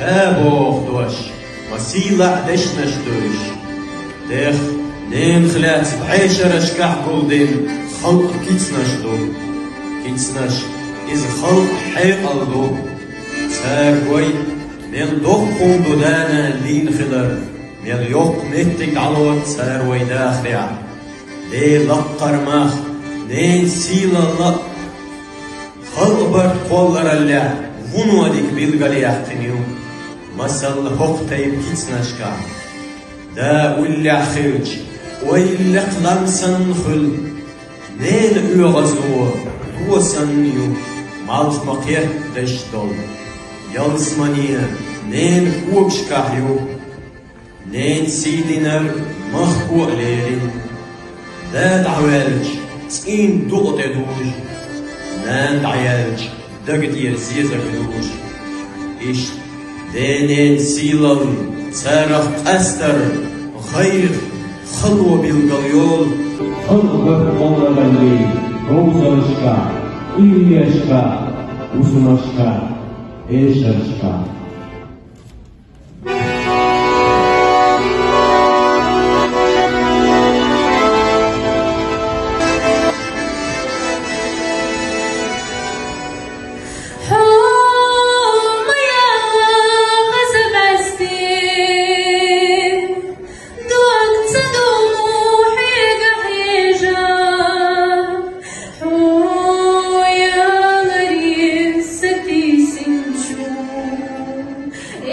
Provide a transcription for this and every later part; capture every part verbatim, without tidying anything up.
Ха боху дош, ма сийлахь дешнаш ду уьш. Дех, ненах лаьцна бӀешерашкахь гулдина халкъан кицанаш ду. Кицанаш, иза халкъан хьекъал ду. Цара гой, мел доккха хӀума ду да-нана лийна хилар, мел йоккха меттиг дӀало цара вайн дахарехь. Ден лаккхара мах, ненан сийлалла а, халкъан барт кхоллараллехь вуно дика билгалъяьккхина ю, масала, хӀокху тайпа кицанашкахь. Да уллехь хилча, ойла лекха лам санна хуьлу. Ненан оьгӀазло до санна ю, малх ма-кхетта деш долу. Ялсамане ненан когашкахь ю. Ненан сий динарг махко а лерина. Да дӀаваьлча, цӀийнан дукъа тӀе дужу. Нана дӀаяьлча, дага тӀера зезаг лужу. Иштта, ден-ненан сийлалла, царах къастар, гӀайгӀа, хало билгалйолу. Халкъан барт кхоллараллин говзаллашкахь, къуьйлешкахь, хӀусамашкахь, эшаршкахь. Дог ца ду мухьега хьежа, хьо яларе сатийсинчу,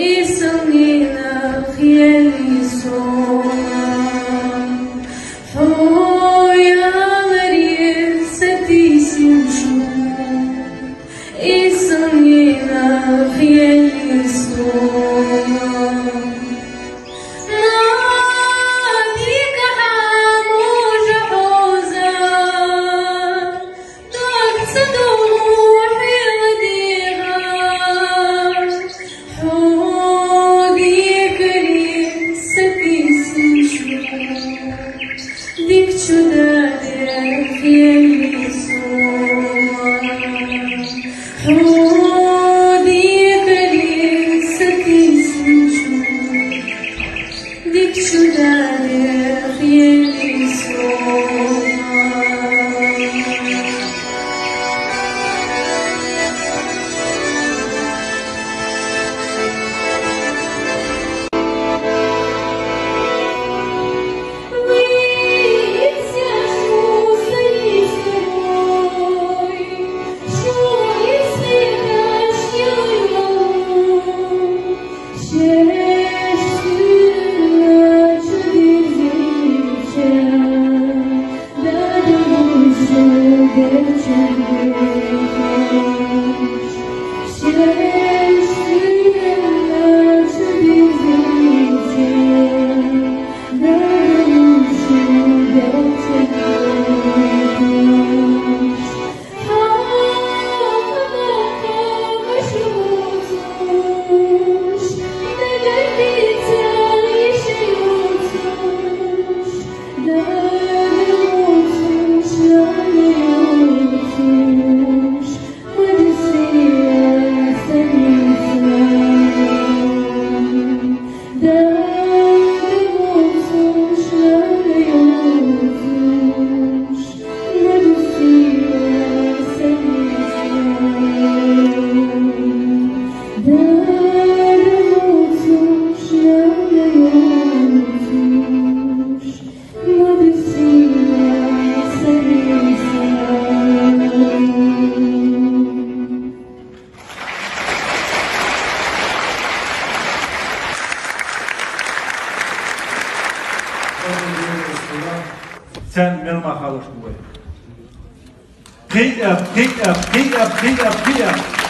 и санна хьенан сона. Хьо яларе сатийсинчу, и санна хьенан сона. Царна мел ма халаш ду вай. Кхиъ а, кхиъ а, кхиъ а, кхиъ а, кхиъ а.